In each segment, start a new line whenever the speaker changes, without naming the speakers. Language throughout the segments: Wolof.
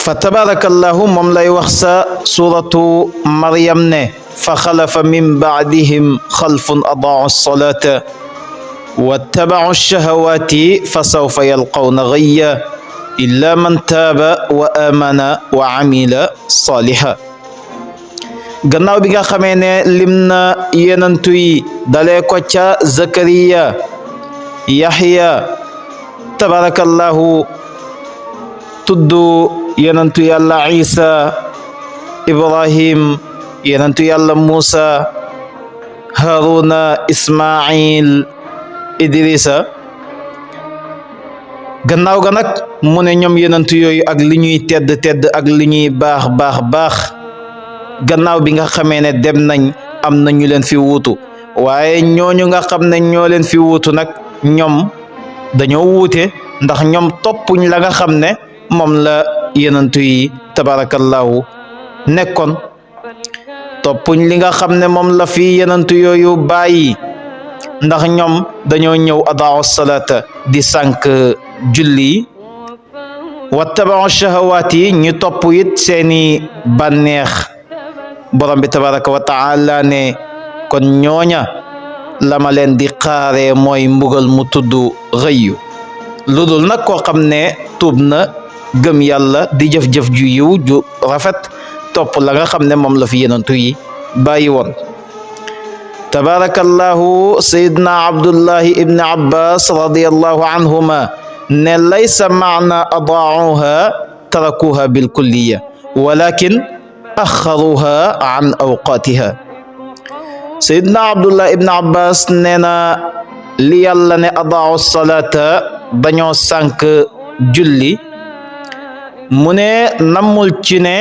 فتبارك الله مملا يوخسى سورة مريم فخلف من بعدهم خلف أضاعوا الصلاة واتبعوا الشهوات فسوف يلقون غيا إلا من تاب وآمن وعمل صالحا gannaaw bi nga xamee ne lim na yenantu yi dalee ko ca Zakariya Yaxya tabarakallahu tudd yenantu yàlla Isa Ibrahim yenantu yàlla Musa Haruna Ismail Idrisa gannaaw ga nag mu ne ñoom yenantu yooyu ak li ñuy tedd tedd ak li ñuy baax baax baax gannaaw bi nga xamee ne dem nañ am na ñu leen fi wuutu waaye ñooñu nga xam ne ñoo leen fi wuutu nag ñoom dañoo wuute ndax ñoom toppuñ la nga xam ne moom la yenantu yi tabarakallahu nekkoon toppuñ li nga xam ne moom la fi yenantu yooyu bàyyi ndax ñoom dañoo ñëw adaau salata di sànk julli wattabau shahawaat yi ñu topp it seeni bànneex borom bi tabaraka wa taala ne kon ñooña lama leen di xaare mooy mbugal mu tudd rëyu lu dul nag koo xam ne tuub na gëm yàlla di jëf-jëf ju yiw ju rafet topp la nga xam ne moom la fi yenantu yi bàyyi woon tabarakallahu sayidna abdullahi ibni abbas radiallahu anhuma ne laysa maana adaauha tarakuha bilkulliya walakin axaruha an awqatiha sayidna abdullah ibn abbas nee na li yàlla ne adaau salata dañoo sànk julli mu ne nammul ci ne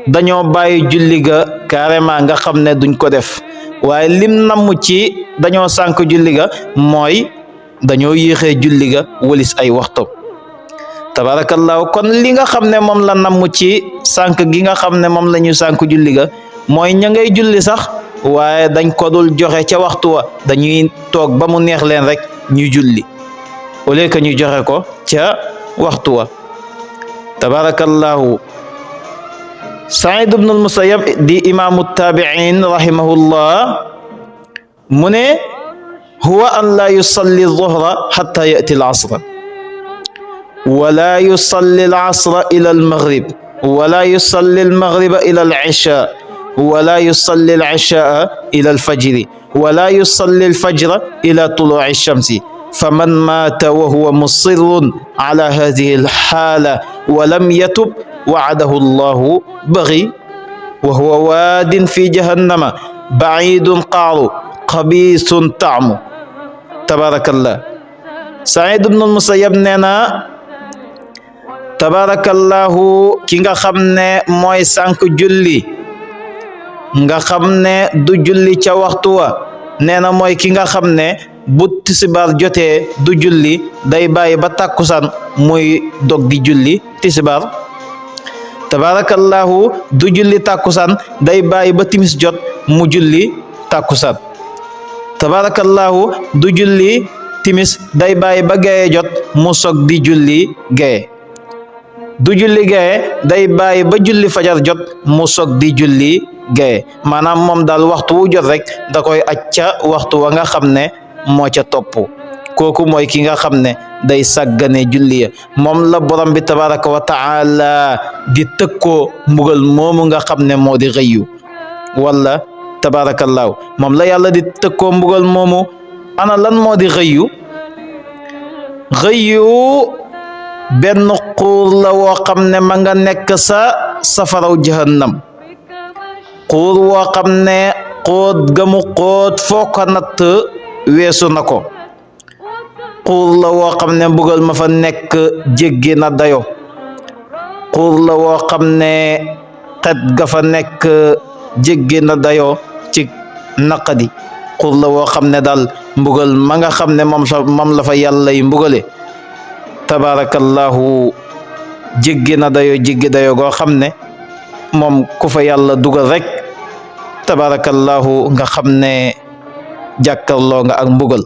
dañoo bàyyi julli ga carrément nga xam ne duñ ko def waaye lim namm ci dañoo sànk julli ga mooy dañoo yéexee julli ga walis ay waxtu tabarakallahu kon li nga xam ne moom la namm ci sànk gi nga xam ne moom la ñu sànk julli ga mooy ña ngay julli sax waaye dañ ko dul joxe ca waxtu wa dañuy toog ba mu neex leen rek ñu julli au lieu que ñu joxe ko ca waxtu wa tabarakallahu Saïd ibn al-Musayyab di imaamu taabiin rahimahullah mu ne huwa an la yusalli dhuhra hatta ya'ti al-asra ولا يصلي العصر إلى المغرب ولا يصلي المغرب إلى العشاء ولا يصلي العشاء إلى الفجر ولا يصلي الفجر إلى طلوع الشمس فمن مات وهو مصر على هذه الحالة ولم يتب وعده الله بغي وهو واد في جهنم بعيد قعر خبيث طعم تبارك الله سعيد بن المسيب نينا tabarakallahu ki nga xam ne mooy sànk julli nga xam ne du julli ca waxtu wa nee na mooy ki nga xam ne bu tisibaar jotee du julli day bàyyi ba tàkkusaan muy dog di julli tisibaar tabarakallahu du julli tàkkusaan day bàyyi ba timis jot mu julli tàkkusaan tabarakallahu du julli timis day bàyyi ba gaye jot mu sog di julli gaye du julli gaye day bàyyi ba julli fajar jot mu sog di julli gaye maanaam moom daal waxtu wu jot rek da koy acca waxtu wa nga xam ne moo ca topp kooku mooy ki nga xam ne day sàggane julli ya moom la borom bi tabaraka wa taala di tëkkoo mbugal moomu nga xam ne moo di rëyu wala tabarakallahu moom la yàlla di tëkkoo mbugal moomu ana lan moo di rëyu benn xuur la woo xam ne ma nga nekk sa safaraw jahannam xuur woo xam ne xóot gamu xóot foo ko natt weesu na ko xuur la woo xam ne mbugal ma fa nekk jéggi na dayo xuur la woo xam ne xet ga fa nekk jéggi na dayo ci naqadi xuur la woo xam ne daal mbugal ma nga xam ne moom la fa yàlla yi mbugale tabarakallahu jéggi na dayo goo xam ne moom ku fa yàlla dugal rek tabarakallahu nga xam ne jàkkarloo nga ak mbugal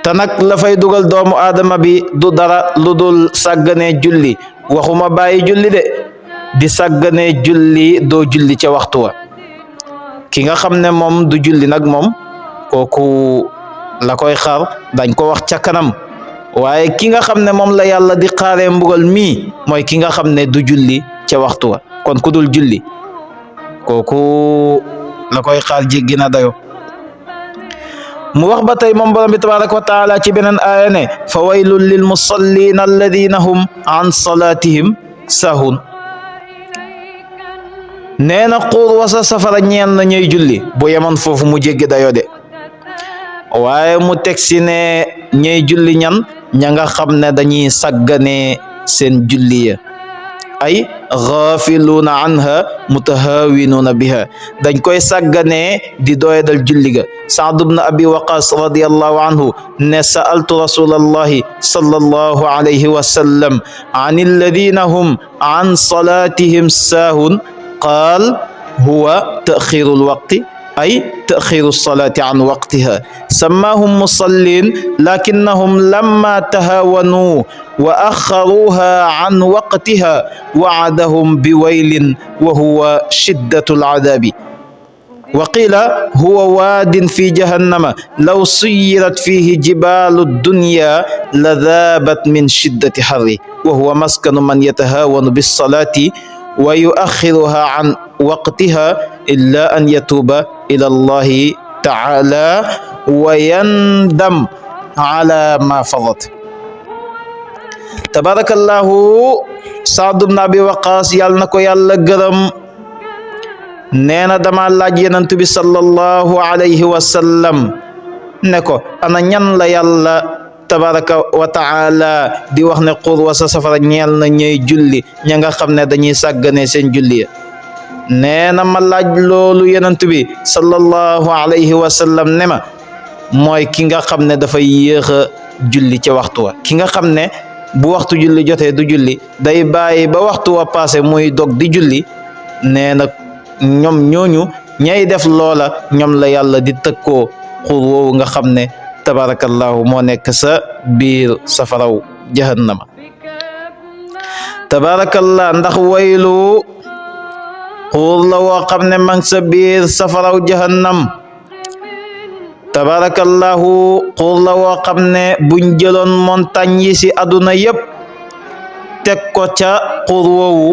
te nag la fay dugal doomu aadama bi du dara lu dul sàggane julli waxuma bàyyi julli de di sàggane julli doo julli ca waxtu wa ki nga xam ne moom du julli nag moom kooku la koy xaar dañ ko wax ca kanam waaye ki nga xam ne moom la yàlla di xaaree mbugal mii mooy ki nga xam ne du julli ca waxtu wa kon ku dul julli kooku la koy xaar jéggi na dayo mu wax ba tey moom borom bi tabaraka wa taala ci beneen aaya ne fa waylun lil musallin alladina hum an salatihim sahun nee na xuur wasa safara ñeel na ñuy julli bu yemoon foofu mu jéggi dayo de waaye mu teg si ne ñuy julli ña nga xam ne dañuy sàggane seen julli ya ay gaafiluuna anha mutahawinuuna biha dañ koy sàgganee di doyadal julli ga Saad ibn Abi Waqas radiyallahu anhu ne sa'altu rasulallahi sallallahu alayhi wa sallam an alladina hum an salatihim saahun qaal huwa taxiru alwaqti ay taxiru alsalati an waqtiha sammaahum musallin lakinnahum lamma tahaawanuu wa axaruuha an waqtiha wa'adahum biwaylin wa huwa shiddatu al'adaabi wa qiila huwa waadin fi jahannama law suyirat fihi jibaalu dunya la dhaabat min shiddati harri wa huwa maskanu man yatahaawanu bis-salaati wa yu'axxiruha an waqtiha illa an yatuuba ila allahi ta'ala wa yandam ala ma fadat. Tabarakallahu Saad ibn Abi Waqaas yàlla na ko yàlla gërëm nee na dama laaj Yonent bi sallallahu alayhi wa sallam ne ko ana ñan la yàlla tabaraka wa taala di wax ne xuur wa sa safara ñeel na ñuy julli ña nga xam ne dañuy sàggane seen julli nee na ma laaj loolu Yonent bi sallallahu alayhi wa sallam ne ma mooy ki nga xam ne dafay yéex a julli ca waxtu wa ki nga xam ne bu waxtu julli jotee du julli day bàyyi ba waxtu wa passé muy dog di julli nee na ñoom ñooñu ñay def loola ñoom la yàlla di tëkkoo xur woowu nga xam ne tabarakallahu moo nekk sa biir safaraw jahannama tabarakallah ndax waylu xuur la woo xam ne mang sa biir safaraw jahannam tabarakallahu xuur la woo xam ne buñ jëloon montagne yi ci àdduna yépp teg ko ca xuur woowu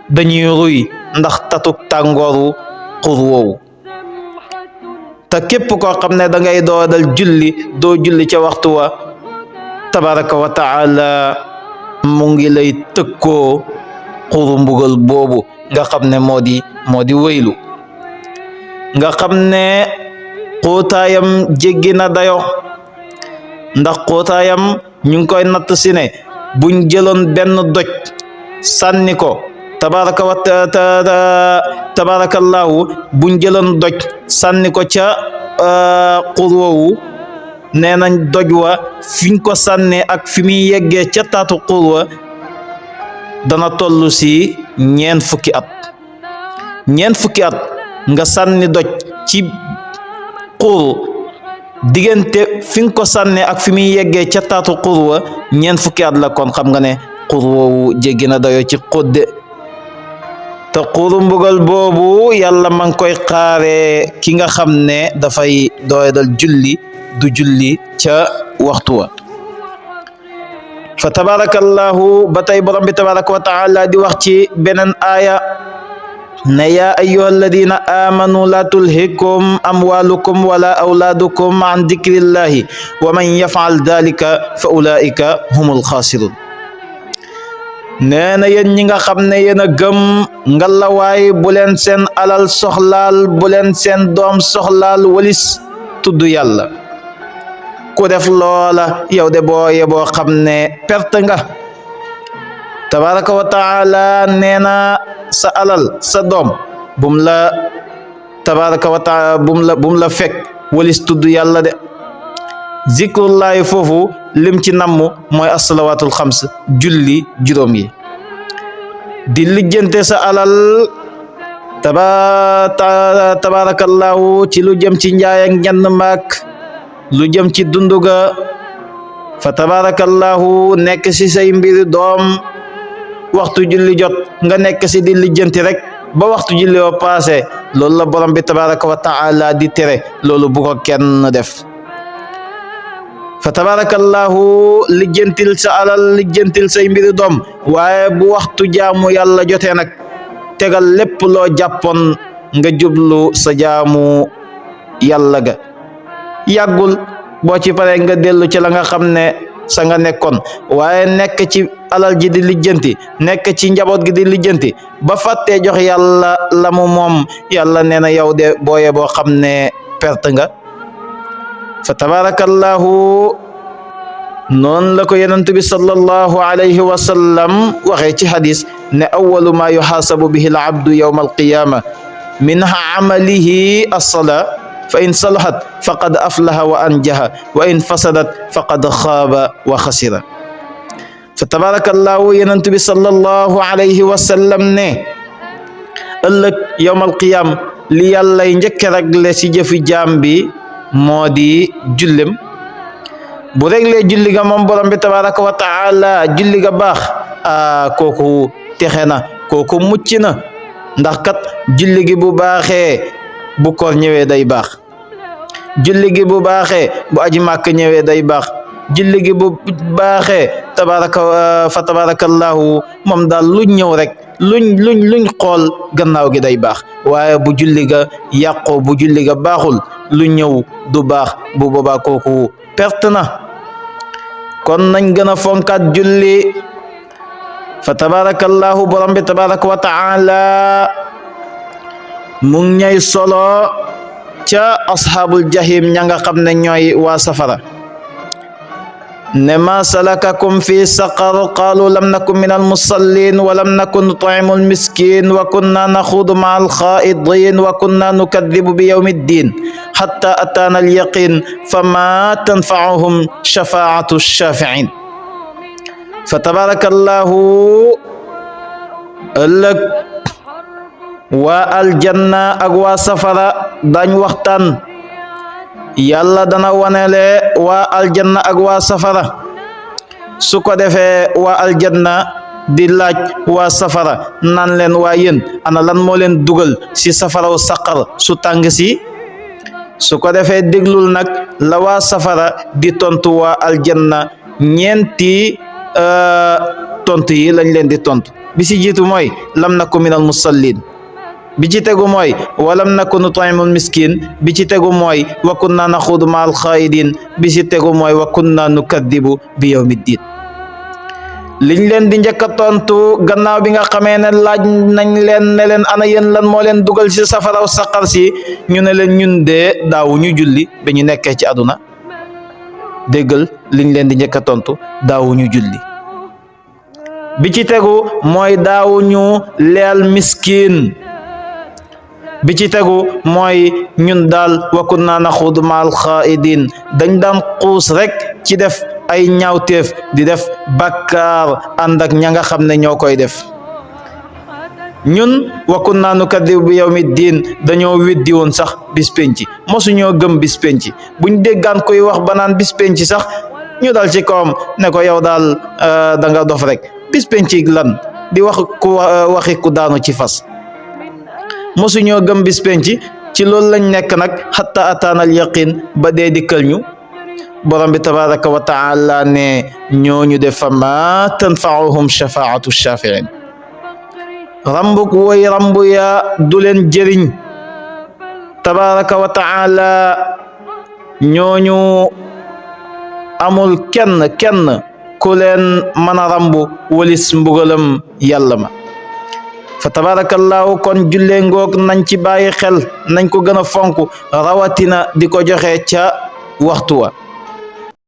dañuy ruy ndax tatuk tàngooru xuur woowu te képp koo xam ne da ngay doodal julli doo julli ca waxtu wa tabaraka wa taala mu ngi lay tëkkoo xuru mbugal boobu nga xam ne moo di waylu nga xam ne xóotaayam jéggi na dayo ndax xóotaayam ñu ngi koy natt si ne buñ jëloon benn doj sànni ko tabarakallahu buñ jëloon doj sànni ko ca xur woowu nee nañ doj wa fiñ ko sànnee ak fi muy yeggee ca taatu xur wa dana toll si ñeent fukki at nga sànni doj ci xur diggante fi nga ko sànnee ak fi muy yeggee ca taatu xur wa ñeent fukki at la kon xam nga ne xur woowu jéggi na dayo ci xódde te xuru mbugal boobu yàlla ma ngi koy xaaree ki nga xam ne dafay doyadal julli du julli ca waxtu wa fa tabarakallahu ba tey borom bi tabaraka wa taala di wax ci beneen aaya ne yaa ayyuha alladina amanu la tulhikum amwalukum wala awlaadukum an dikrillahi wa man yafal dalika fa ulaika humul xaasirun nee na yéen ñi nga xam ne yéen a gëm ngalawaay bu leen seen alal soxlaal bu leen seen doom soxlaal walis tudd yàlla ku def loola yow de boo xam ne perte nga tabaraka wa taala nee na sa alal sa doom bum la tabaraka wa taala bum la fekk walis tudd yàlla de zikrullahi foofu lim ci namm mooy assalawaatul xams julli juróom yi di lijjante sa alal tabarakallahu ci lu jëm ci njaay ak njënd maak lu jëm ci dunduga fa tabarakallahu nekk ci say mbiri doom waxtu julli jot nga nekk si di lijjanti rek ba waxtu julli wa passé loolu la borom bi tabaraka wa taala di tere loolu bu ko kenn def fa tabarakallahu lijjantil sa alal lijjantil say mbiri doom waaye bu waxtu jaamu yàlla jotee nag tegal lépp loo jàppoon nga jublu sa jaamu yàlla ga yàggul boo ci paree nga dellu ci la nga xam ne sa nga nekkoon waaye nekk ci alal ji di lijjanti nekk ci njaboot gi di lijjanti ba fàttee jox yàlla la mu moom yàlla nee na yow de booye boo xam ne perte nga fa tabarakallahu noonu la ko yonent bi sallallahu alayhi wa sallam waxee ci hadis ne awalu ma yuxaasabu bihi al abdu yawma alqiyama min amalihi as-salaa fa in salahat faqad aflaha wa anjaha wa in fasadat faqad xaaba wa xasira fa tabarakallahu yonent bi sallallahu alayhi wa sallam ne ëllëg yawma alqiyam li yàllay njëkk regle si jëfi jaam bi moo di jullem bu reglee julli ga moom borom bi tabaraka wa taala julli ga baax kooku texe na kooku mucc na ndax kat julli gi bu baaxee bu koor ñëwee day baax julli gi bu baaxee bu aji màkk ñëwee day baax julli gi bu baaxee fa tabarakallahu moom daal luñ ñëw rek luñ xool gannaaw gi day baax waaye bu julli ga yàqoo bu julli ga baaxul lu ñëw du baax bu boobaa kooku perte na kon nañ gën a fonkaat julli fa tabarakallahu borom bi tabaraka wa taala mu ngi ñay solo ca ashaabul jahim ña nga xam ne ñooy waa safara ne ma salakakum fi saqar qalu lam nakun min almusallin wa lam nakun nut'imu almiskin wa kunna naxuudu ma alxaa'idin wa kunna nukadibu bi yawmi ddin hatta ataana alyaqin fama tanfa'uhum shafaa'atu shafi'in fa tabarakallahu ëllëg waa aljanna ak waa safara dañ waxtaan yàlla dana wanele waa aljanna ak waa safara su ko defee waa aljanna di laaj waa safara naan leen waa yéen ana lan moo leen dugal si safaraw saqar su tàng si su ko defee déglul nag la waa safara di tontu waa aljanna ñeenti tontu yi lañ leen di tontu bi si jiitu mooy lam naku minal musallin bi ci tegu mooy walam nakun nut'imul miskin bi ci tegu mooy wa kunna naxuudu ma alxaa'idin bi ci tegu mooy wa kunna nukaddibu bi yawmiddin liñ leen di njëkk a tontu gannaaw bi nga xamee ne laaj nañ leen ne leen ana yéen lan moo leen dugal ci safaraw saqar si ñu ne leen ñun de daawu ñu julli ba ñu nekkee ci àdduna déggal liñ leen di njëkk a tontu daawu ñu julli bi ci tegu mooy daawu ñu leel miskin bi ci tegu mooy ñun daal wa kunna naxuudu ma alxaa'idin dañ daan xuus rek ci def ay ñaawteef di def bakkaar ànd ak ña nga xam ne ñoo koy def ñun wa kunna nukaddibu bi yawmi diin dañoo weddi woon sax bis penci mosuñoo gëm bis penci buñ déggaan koy wax ba naan bis penci sax ñu dal ci kawam ne ko yow daal da nga dof rek bis penci lan di wax ku waxi ku daanu ci fas mosuñoo gëm bis penci ci loolu lañ nekk nag hatta ataana al yaqin ba dee dikkal ñu borom bi tabaraka wa taala ne ñooñu de fa ma tanfa'uhum shafaa'atu shafi'in rambuk woy rambu ya du leen jëriñ tabaraka wa taala ñooñu amul kenn ku leen mën a rambu walis mbugalam yàlla ma fa tabarakallahu kon julle ngoog nañ ci bàyyi xel nañ ko gën a fonk rawatina di ko joxe ca waxtu wa